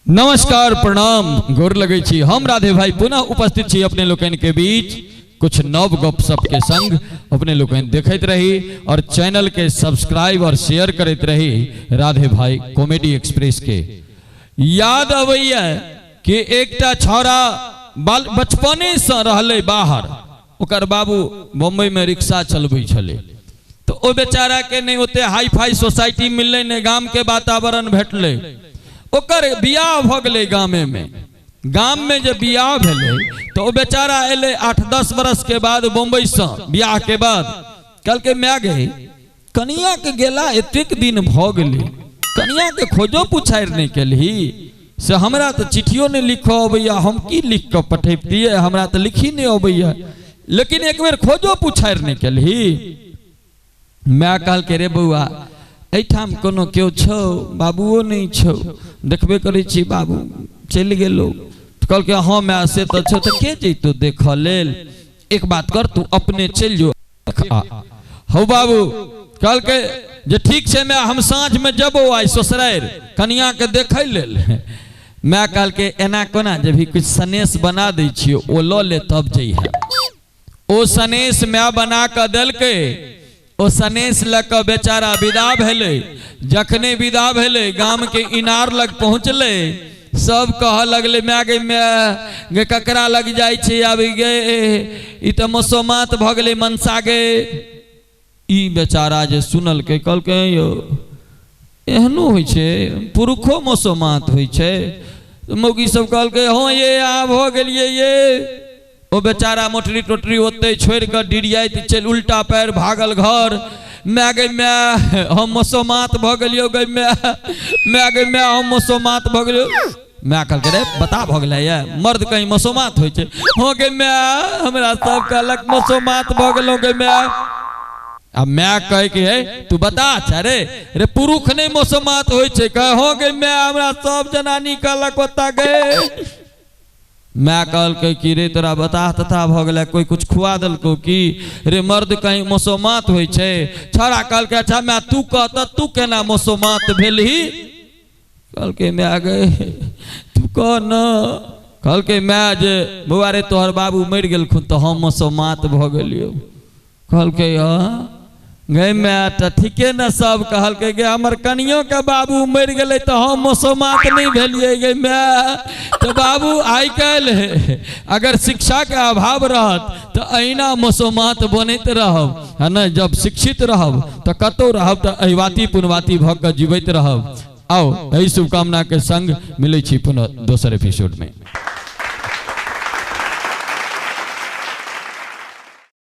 नमस्कार, प्रणाम, गोर लगै छी। हम राधे भाई पुनः उपस्थित छी अपने लोकनि के बीच कुछ नव गपशप के संग। अपने लोकनि देखैत रही और चैनल के सब्सक्राइब और शेयर करैत रही राधे भाई कॉमेडी एक्सप्रेस के। याद अबैया कि एकटा छौड़ा बाल बचपने से रहलै बाहर, ओकर बाबू बम्बई में रिक्शा चलबै छलै, तो ओ बेचारा के नहीं ओते हाई फाई सोसाइटी मिललै, नहीं गाम के वातावरण भेटलै। ओकर बियाह भऽ गेलै गामे में। गाम में जे बियाह भेलै तो ओ बेचारा एलै 8-10 बरस के बाद बम्बई से बियाह के बाद। कहलकै माय गे, कनिया के गेला एतेक दिन भऽ गेलै, कनिया के खोजो पुछारि नहि केलही, से हमरा तऽ चिट्ठियो नहि लिखऽ अबैया, हम की लिख कऽ पठैबतियै, हमरा तऽ लिखी नहि अबैया, लेकिन एक बेर खोजो पुछारि नहि केलही। माय कहलकै रे बौआ, एहिठाम कोनो केओ छौ? बाबुओ नहि छौ, देखबे करै छी बाबू चलि गेलो। कहलकै हँ माय से तऽ छौ, तऽ के जैतौ देखऽ लेल, एक बात कर तू अपने चलि जो। हौ बाबू, कहलकै जे ठीक छै माय, हम साँझमे जेबो आइ ससुरारि कनियाके देखै लेल। माय कहलकै एना कोना जेबही, किछु सनेस बना दै छियौ, ओ लऽ ले तब जइहे। ओ सनेस माय बना कऽ देलकै, ओ सनेस लऽ कऽ बेचारा विदा भेलै। जखने विदा भेलै गामके इनार लग पहुँचलै, सब कहऽ लगलै माय गे माय गे, ककरा लग जाइ छै आब गे, ई तऽ मसोमात भऽ गेलै मनसा गे। ई बेचारा जे सुनलकै कहलकै यौ एहनो होइ छै, पुरुखो मसोमात होइ छै? मौगी सब कहलकै हँ ये आब भऽ गेलियै ये। ओ बेचारा मोटरी टोटरी ओतै छोड़ि कऽ डिरियाइत चलि उल्टा पैर भागल घर। माय गे माय, हम मसोमात भऽ गेलियौ गे माय, माय गे माय, हम मसोमात भऽ गेलियौ। माय कहलकै रे बता भऽ गेलै ये, मर्द कहीं मसोमात होइ छै? हँ गे माय, हमरा सब कहलक मसोमात भऽ गेलहुँ गे माय। आ माय कहै कि हे तू बता अच्छा रे, रे पुरुख नहि मसोमात होइ छै? कहै हँ गे माय, हमरा सब जनानी कहलक ओतऽ गे। माय कहलकै कि रे तोरा बताह तथा भऽ गेलै, कोइ कुछ खुआ देलकौ की रे, मर्द कहीं मसोमात होइ छै? छौड़ा कहलकै अच्छा माय तू कह तऽ तू केना मसोमात भेलही? कहलकै माय गे तू कह न। कहलकै माय जे बौआ रे तोहर बाबू मरि गेलखुन तऽ हम मसोमात भऽ गेलियौ। कहलकै हँ गै माय तऽ ठीके ने सब कहलकै गे, हमर कनियोके बाबू मरि गेलै तऽ हम मसोमात नहि भेलियै गे माय। तऽ बाबू आइ काल्हि अगर शिक्षाके अभाव रहत तऽ अहिना मसोमात बनैत रहब, है ने? जब शिक्षित रहब तऽ कतहु रहब तऽ अहिवाती पुनवाती भऽ कऽ जीवैत रहब। आउ एहि शुभकामनाके संग मिलै छी पुनः दोसर एपिसोडमे।